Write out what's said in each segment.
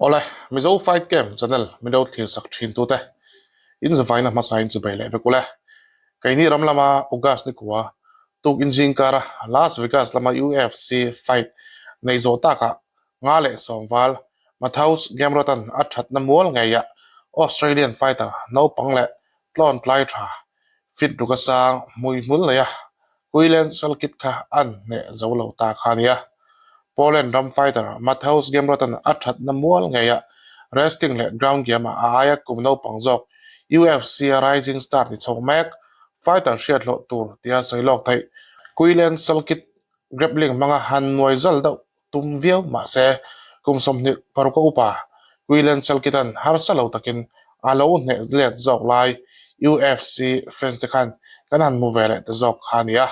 Awle, Mizo Fight Camp channel min lo thlir sak thin tute in zavaina hmasa in chubei leh vek ule. Keini ram lama August ni kua tuk in zing kara Las Vegas lama UFC fight nei zawh takah nga leh sawmval Mathaus Gamrot-a'n a thatna mual ngeiah Australian fighter naupang leh tlawn tlai tha fit ruk a sang hmui hmul nei a Quillen Selkit kha an hneh zo lo ta kha a nia. Poland ram fighter Mateusz Gamrot-a'n a thatna mual ngeiah wrestling leh ground game-ah a aia kum naupang zawk UFC-a rising star ni chho mek fighter hriat hlawh tur tia sawi lawk theih Quillen Selkit grappling hmanga han nuai zal deuh tum viau mahse kum 26 a upa Quillen Selkit-a'n harsa lo takin a lo hneh let zawk lai UFC fans te khan kan han hmu ve leh ta zawk kha a ni a.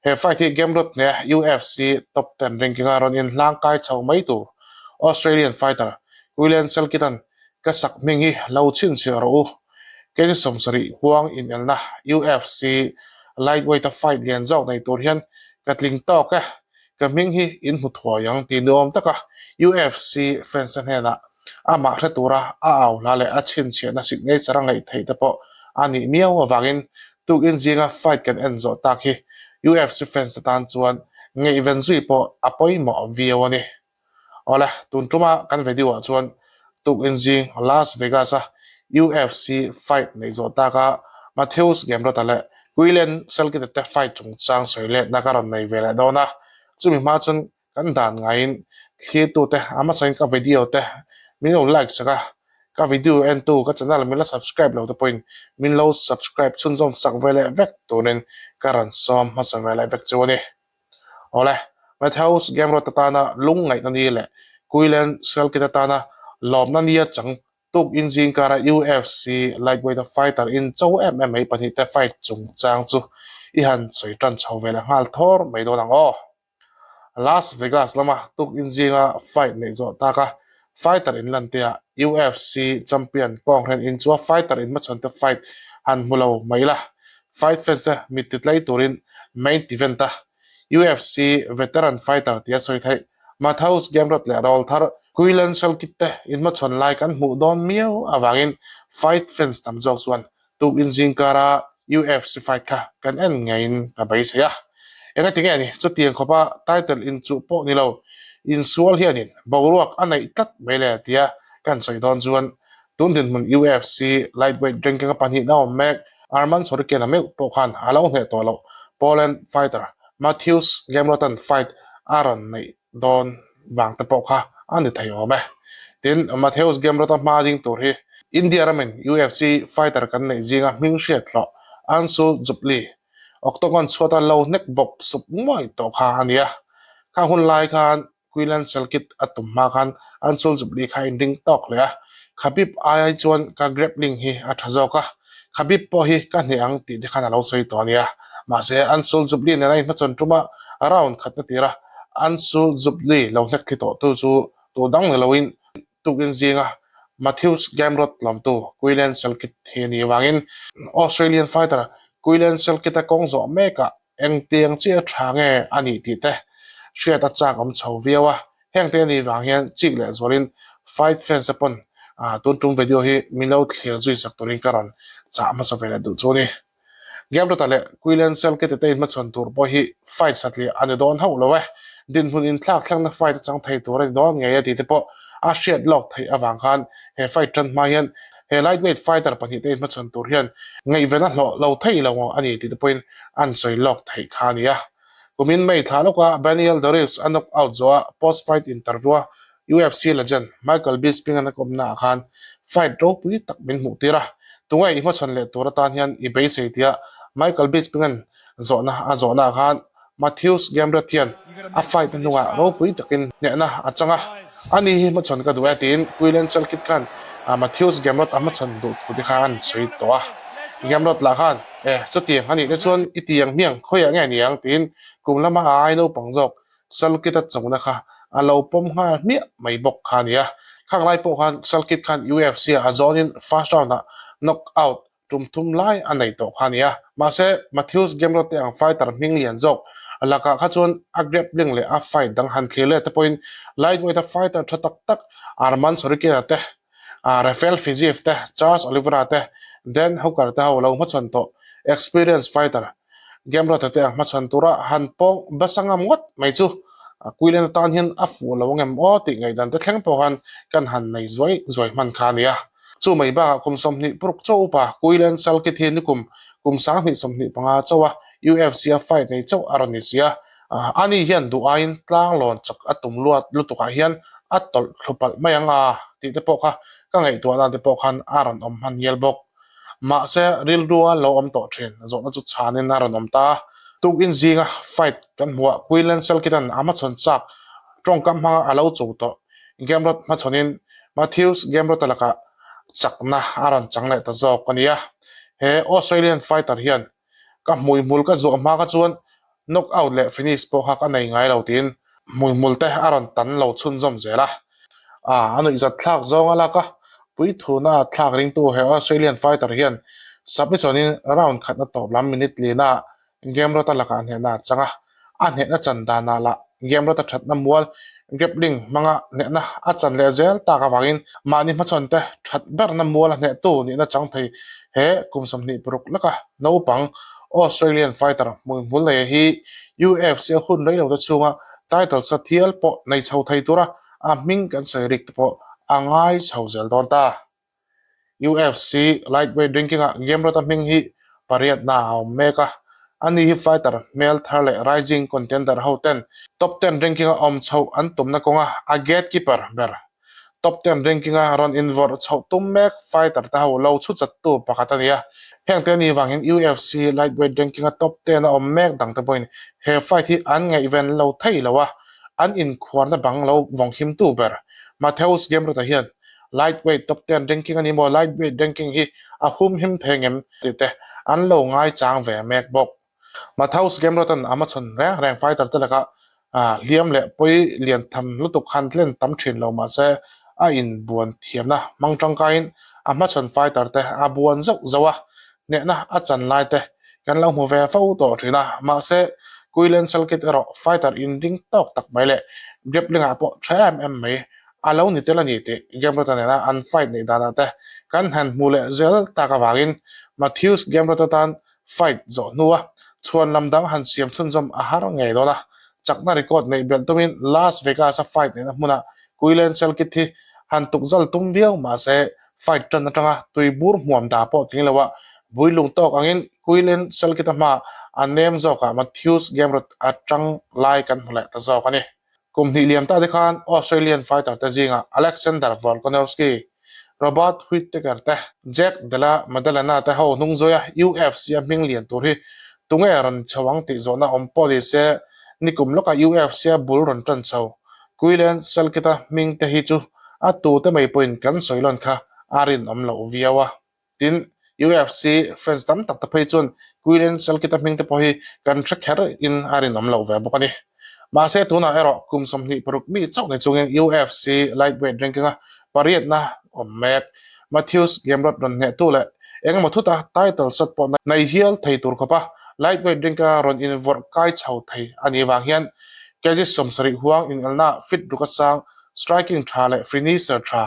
He fight hi Gamrot hneh UFC top ten ranking a rawn inhlang kai chho mai tur Australian fighter Quillen Selkit-a'n ka sak hming hi lo chhinchhiah rawh u. Kg 70 huang inelna UFC lightweight-a fight lian zawk nei tur hian ka tling tawk e. Ka hming hi in hmu thuai ang tih nuam taka UFC fans te hnenah amah hre tura a au hla leh a chhinchhiahna signature a ngaih theih te pawh a nih miau avangin tukin zinga fight kan en zawh tak hi UFC fans te tan chuan ngaihven zui pawh a pawimawh viau a ni. Awle, tun tuma kan video ah chuan tukin zing Las Vegas a UFC fight neih zawh taka Mateusz Gamrot-a leh Quillen Selkit-a te fight chungchang sawi letna ka rawn nei ve leh dawn a, chumi hma chuan kan dan ngaiin thlirtute a hmasain ka video te min lo like sak a, ka video entu ka channel min la subscribe lo te pawhin min lo subscribe chhunzawm sak ve leh vek turin ka rawn sawm hmasa ve leh vek chu a ni. Awle, Mateusz Gamrot atana lungngaihna ni leh Quillen Selkit atana lawmna nia chang tuk inzing kara UFC lightweight a fighter in cho em em mai pahnihte fight chungchang chu i han sawi tan chho ve leh nghal thawr mai dawn ang aw. Las Vegas lama tuk inzinga fight neih zawh taka fighter inlantea UFC champion kawnghren in chu a fighter inhmachhawnte fight han hmu lo mai la, fight fans te mit titlai turin main event a UFC veteran fighter tia sawi theih Mateusz Gamrot leh rawlthar Quillen Selkit te inhmachhawn lai kan hmuh dawn miau avangin fight fans tam zawk chuan Tukin zingkara UFC fight kha kan en ngeiin ka beisei a. Engati nge ni, chutiang khawpa title inchuh pawh ni lo, insual hianin boruak a neih tlat mai le tia kan sawi dawn chuan tun dinhmun UFC lightweight ranking a pahnihna awm mek Arman Tsarukyan-a meuh pawh khan a lo hneh tawh loh Poland fighter Mateusz Gamrot-a'n fight a rawn neih dawn vang te pawh kha a ni thei awm e. Tin, Mateusz Gamrot-a hma ding tur hi India ramin UFC fighter kan neih zinga hming hriat hlawh Anshul Jubli octagon chhuata lo hnek bawk sup nguai tawh kha a ni a. Kha hun lai khan Quillan Selkit a tum hma khan Anshul Jubli kha a inring tawk hle a. Khabib ai chuan ka grappling hi a tha zawk a, Khabib pawh hi ka hneh ang tih te khan a lo sawi tawh a nia. Mahse, Anshul Jubli nena inhmachhawn tuma round khatna tira Anshul Jubli lo hlek thli tawhtu chu tu dang ni loin tukin zinga Mateusz Gamrot tlawmtu Quillen Selkit hi a nih avangin Australian fighter Quillen Selkit-a kawng zawh mekah engtiang chiah tha nge a nih tih te hriat a chak awm chho viau a. Hengte a nih vang hian chik leh zualin fight fans te pawn tun tum video hi min lo thlir zui sak turin ka rawn chah hmasa ve leh duh chu a ni. Gamrot-a leh Quillen Selkit-a te inhmachhawn tur pawh hi fight satliah a ni dawn hauh lo e. Dinhmun inthlak thlakna fight a chang thei tur a ni dawn ngei a tih te pawh a hriat lawk theih avang khan he fight tan hma hian he lightweight fighter pahnihte inhmachhawn tur hian ngaihven a hlawh lo thei lo a ni tih te pawhin an sawi lawk theih kha a ni a. Kumin May thla lawka Beneil Dariush a knock out zawh a post-fight interview-a UFC legend Michael Bisping-a kawmna ah khan fight ropui tak min hmuh tir a, tunge i hmachhawn leh tur atan hian i beisei tia Michael Bisping-a'n zawhna a zawhna ah khan Mateusz Gamrot hian a fight na hnungah ropui takin hnehna a chang a, ani hi hmachhawn ka duh e tiin Quillen Selkit khan Mateusz Gamrot a hmachhawn duh thu te kha an sawi tawh a, Gamrot lah khan e chutiang a nih te chuan i ti ang hmiang khawiah nge niang tiin kum lama a ai naupang zawk Salkit a chona kha a lo pawm nghal hmiah mai bawk kha a ni a. Khang lai pawh khan Salkit khan UFC ah a zawnin first round ah knock out tum thum lai a nei tawh kha a ni a. Mahse, Mateusz Gamrot te ang fighter hming lian zawk Lakah kha chuan a grappling leh a fight dang han thlir let te pawhin lightweight a fighter tha tak tak Arman Tsarukyan-a te, Rafael Fiziev te, Charles Oliveira te, Dan Hooker te ho lo hmachhawn tawh experience fighter Gamrot-a te ang hmachhawn tura han pawng basa ngam ngawt mai chu Quillen atan hian a fuh lo angem aw tih ngaihdan te thleng pawh khan kan han nei zuai zuai hman kha a ni a. Chu mai bakah kum 20 paruk chaw upa Quillen Salkit hi nikum kum 2025 chauha UFC-a fight nei chauh a rawn ni si a, ani hian duh aiin tlanglawn chak a tum luat lutukah hian a tawlh thlu palh mai ang a tih te pawh kha ka ngaihtuahna te pawh khan a rawn awm hman ngial bawk. Mahse, rilrua lo awm tawh thin zawhna chu chhanin a rawn awm ta a. Tukin zinga fight kan hmuhah Quillen Selkitan a hmachhawn chak tawngkam hmanga a lo cho tawh Gamrot hmachhawnin Matthews Gamrot-a lakah chakna a rawn chang leh ta zawk a ni a. He Australian fighter hian Ka hmuihmul ka zuah hma kha chuan knock out leh finish pawh kha ka nei ngai lo tiin hmuihmul te a rawn tan lo chhunzawm zel a. Ah, a nuihzat thlak zawng a lak a, puithuna thlak ringtu he Australian fighter hian submission in round khatna tawp lam minute lina Gamrot-a lakah hnehna a chang a, a hnehna chan danah lah Gamrot-a thatna mual grappling hmanga hnehna a chan leh zel tak avangin mahni hmachhawn te that berna mual a hnehtu nihna chang thei he kum 26 laka naupang Australian fighter hmuihmul nei hi UFC a hun rei lo te chhunga title sa thial pawh nei chho thei tura a hming kan sawi rik te pawh a ngai chho zel dawn ta. UFC lightweight ranking-ah Gamrot-a hming hi pariatna a awm mek a, ani hi fighter hmel thar leh rising contender ho ten top ten ranking-a awm chhoh an tumna kawnga a gatekeeper ber. Top ten ranking-a rawn invawrh chhoh tum mek fighter te ho lo chhu chattu pakhat a ni a, heng te ani vangin UFC lightweight ranking-a top ten a awm mek dang te pawhin he fight hi an ngaihven lo thei lo a, an inkhuarna bang lo vawnghimtu ber Mateusz Gamrot-a hian Lightweight top ten ranking a ni maw? Lightweight ranking hi a humhim thei ngem tih te an lo ngaichang ve mek bawk. Mathaus Gamrot-a'n a hmachhawn reng reng fighter te lakah hliam leh pawi lian tham lutuk han tlen tam thin lo mahse a inbuan thiamna hmang tangkaiin a hmachhawn fighter te a buan zauh zauh a, hnehna a chan lai te kan lo hmu ve fo tawh thin a, mahse Quillen Selkit erawh fighter inring tawk tak mai leh grappling ah pawh tha em em mai a lo ni tel a ni tih Gamrot-a nena an fight neih danah te kan han hmu leh zel tak avangin Matthews Gamrot atan fight zawh hnua chhuan lam dang han siam chhunzawm a har ngei dawn a, chakna record neih belh tumin Las Vegas-a fight neihna hmunah Quillen Selkit hi han tukzal tum viau mahse fight tan atanga tui bur hmuam dah pawh tling loa bui lung tawk angin Quillen Selkit-a hmaah a nem zawkah Matthews Gamrot a tang lai kan hmu leh ta zawk a ni. Kum hnih liam ta te khan Australian fighter te zingah Alexander Volkanovski, Robert Whittaker te, Jack Della Maddalena te ho hnung zuaia UFC-a hming lian tur hi tunge rawn chho ang tih zawhna awm pawh ni se, nikum lawkah UFC-a bul rawn tan chho Quillen Selkit-a hming te hi chu a tute mai pawhin kan sawi lawn kha a rinawm loh viau a. Tin, UFC fans tam tak te phei chuan Quillen Selkit-a hming te pawh hi kan hre kher in a rinawm loh ve bawk a ni. Mahse, tunah erawh kum 26 mi chauh ni chungin UFC lightweight ranking-a pariatna awm mek. Matthews Gamrot rawn hnehtu leh engemaw thuta title shot pawh nei hial thei tur khawpa lightweight ranking-a rawn invawrh kai chho thei a nih vang hian kg 70 huang inelnaah fit ruk a chang striking tha leh finisher tha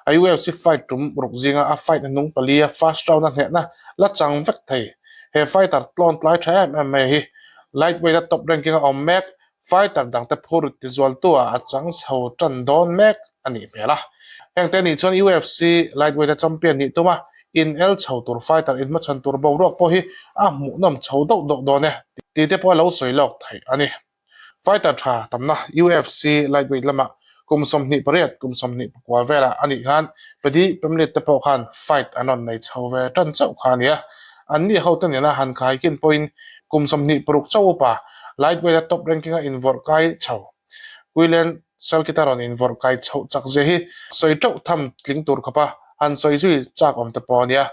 A UFC fight tum ruk zinga a fight hnung palia first round a hnehna la chang vek thei. He fighter tlawn tlai tha em em mai hi lightweight a top ranking a awm mek, fighter dangte phur tizualtu ah a chang chho tan dawn mek a nih hmel a. Hengte nih chuan UFC lightweight a champion nih tuma in el chho tur fighter inhmachhan tur boruak pawh hi a hmuhnawm chho deuh deuh dawn e tih te pawh a lo sawi lawk theih a ni. Fighter tha tamna UFC lightweight lamah kum 28, kum 24 velah a nih khan Paddy Pimblett te pawh khan fight an rawn nei chho ve tan chauh kha a ni a. Anni hote nena han khai kin pawhin kum 26 chauh upa lightweight a top ranking a invawrh kai chho. Quillen Selkit-a rawn invawrh kai chhoh chak zia hi sawi teuh tham tling tur khawpa han sawi zui chak awm te pawh a nia.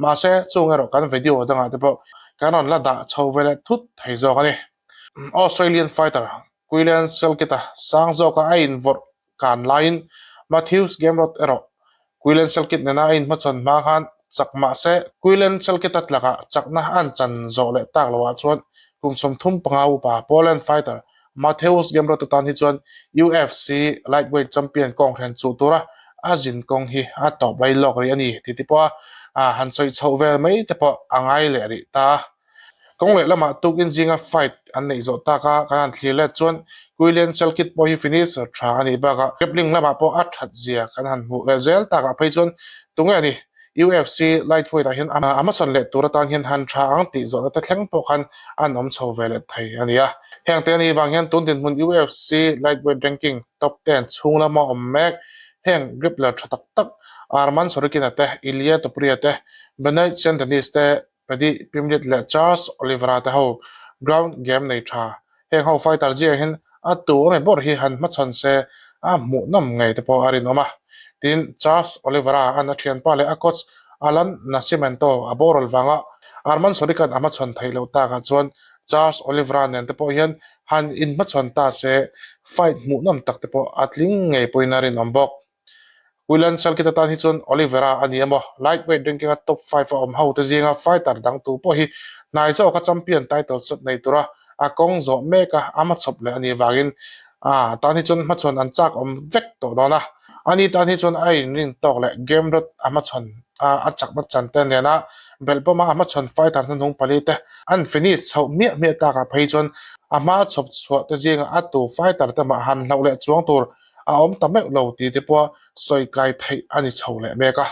Mahse, chung erawh kan video dangah te pawh kan rawn la dah chho ve leh thut thei zawk a ni. Australian fighter Quillen Selkit-a sang zawka a invawrh kan laiin Matthews Gamrot erawh Quillen Selkit nena a inhmachhawn hma khan chak mah se Quillen Selkit-a tlakah chakna an chan zawh leh tak loah chuan Kum 35 upa Poland fighter Mateusz Gamrot atan hi chuan UFC lightweight champion kawng hren chuh tura a zin kawng hi a tawp lai lawk rih a ni tih te pawh a han sawi chhoh vel mai te pawh a ngai leh rih ta. Kawng leh lamah tukin zinga fight an neih zawh tak a, kan han thlir let chuan Quillian Selkit pawh hi finisher tha a nih bakah grappling lamah pawh a that zia kan han hmuh leh zel takah phei chuan tunge a ni UFC lightweight ah hian a hmasawn leh tur atan hian han tha ang tih zawhna te thleng pawh khan an awm chho ve leh thei a ni a. Heng te anih vang hian tun dinhmun UFC lightweight ranking top ten chhung lama awm mek heng grappler tha tak tak Arman Tsarukyan te, Ilia Topuria te, Benoit Saint-Denis te, Paddy Pimblett leh Charles Oliveira te ho ground game nei tha. Heng ho fighter zia hian a tu emaw ber hi han hmachhawn se a hmuhnawm ngei te pawh a rinawm a. Tin, Charles Oliveira an a thianpa leh a coach Alan Nascimento a boral vanga Arman Tsarukyan a hmachhawn theih loh takah chuan Charles Oliveira nen te pawh hian han inhmachhawn ta se fight hmuhnawm tak te pawh a tling ngei pawhin a rinawm bawk. Quillan Selkit atan hi chuan Oliveira a ni emaw, lightweight ranking-a top five a awm ho te zinga fighter dang tu pawh hi hnai zawka champion title shot nei tura a kawng zawh mek a, a hmachhawp leh a nih vangin a tan hi chuan hmachhawn an chak awm vek tawh dawn a. Ani tan hi chuan a inrin tawk leh game rawt a hmachhawn a, a chakna chan te nena belh pawma a hmachhawn fighter hnuhnung pali te an finish chhoh miah miah takah phei chuan a hma chhawp chhuah te zinga a tu fighter te mah han hlauh leh chuang tur a awm ta meuh lo tih te pawh sawi kai theih a ni chho leh mek a.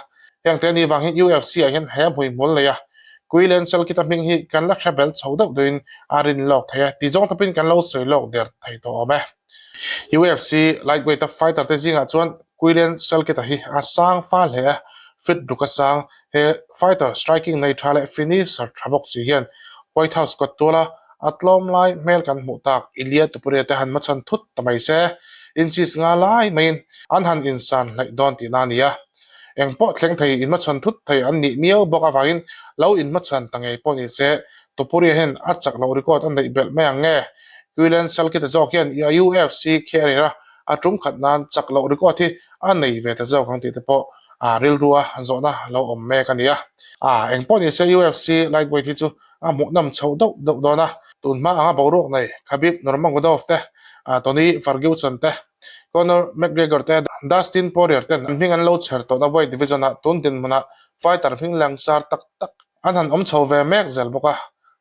Heng te anih vang hian UFC ah hian he hmuihmul nei a, Quillen Selkit-a hming hi kan la hre bel chho deuh deuhin a rin lawk thei a, tih zawng tawpin kan lo sawi lawk der thei tawh awm e. UFC lightweight-a fighter te zingah chuan Quillen Selkit-a hi a sang fal hle a, fit ruk a sang. He fighter striking nei tha leh finisher tha bawk si hian White House kawt tuala A tlawm lai hmel kan hmuh tak Ilia Topuria te han hmachhawn thut ta mai se, inches nga lai maiin an han insan hnaih dawn tihna a ni a. Eng pawh thleng thei inhmachhawn thut thei an nih miau bawk avangin lo inhmachhawn ta ngei pawh ni se, Topuria hian a chak loh record a neih belh mai ang nge? Quillen Selkit-a zawk hian UFC career a a tum khat nan chak loh record hi a nei ve ta zawk ang tih te pawh a rilrua zawhna lo awm mek a ni a. A eng pawh ni se UFC lightweight hi chu a hmuhnawm chhoh deuh deuh dawn a, tun hma anga boruak nei Khabib Nurmagomedov te, Tony Ferguson te, Conor McGregor te, Dustin Poirier ten an hming an lo chher tawhna weight division-ah tun dinhmunah fighter hming langsar tak tak an han awm chho ve mek zel bawk a,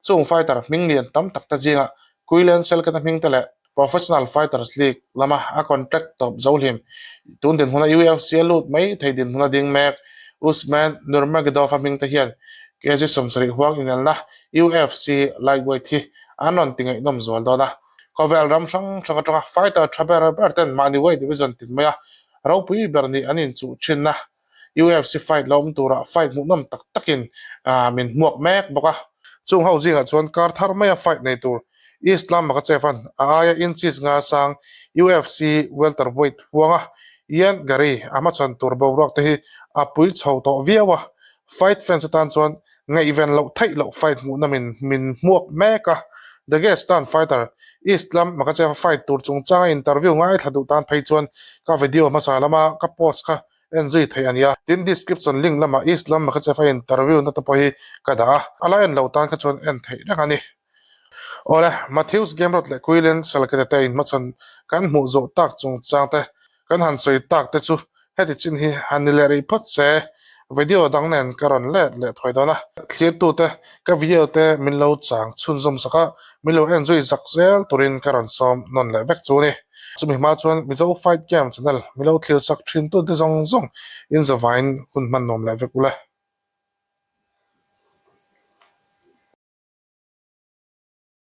chung fighter hming lian tam tak te zingah Quillen Selkena hming te leh Professional Fighters League lama a contract tawp zo hlim. Tun dinhmuna UFC a lut mai thei dinhmuna ding mek Usman Nurmagomedov-a hming te hian kg 70 huang inelna UFC lightweight hi an rawn ti ngaihnawm zual dawn a. Khawvel ram hrang hrang atanga fighter tha ber ber ten mahni weight division tin maia ropui ber nih an inchuh thinna UFC fight la awm turah fight hmuhnawm tak takin min hmuak mek bawk a. Chung ho zingah chuan kar thar maia fight nei tur Islam Makhachev-a'n a aia inches nga sang UFC welterweight huanga Ian Garry a hmachhawn tur boruak te hi a pui chho tawh viau a. Fight fans atan chuan ngaihven loh theih loh fight hmuhnawmin min hmuak mek a. Dagestan fighter Islam Makhachev-a fight tur chungchanga interview ngaithla duh tan phei chuan ka video hmasa lama ka post kha en zui theih a nia. Tin, description link lamah Islam Makhachev a interview na te pawh hi ka dah a, a la en lo tan kha chuan en theih reng a ni. Awle, Matthews Gamrot leh Quillen Salkete te inhmachhawn kan hmuh zawh tak chungchang te kan han sawi tak te chu heti chin hi han ni leh rih phawt se, video dang nen ka rawn let leh thuai dawn a. Thlirtute, ka video te min lo chang chhunzawm sak a, min lo en zui zak zel turin ka rawn sawm nawn leh vek chu a ni. Chumi hma chuan Mizo Fight Game channel min lo thlir sak thin tute zawng zawng in zavaiin hun hman nuam leh vek ule.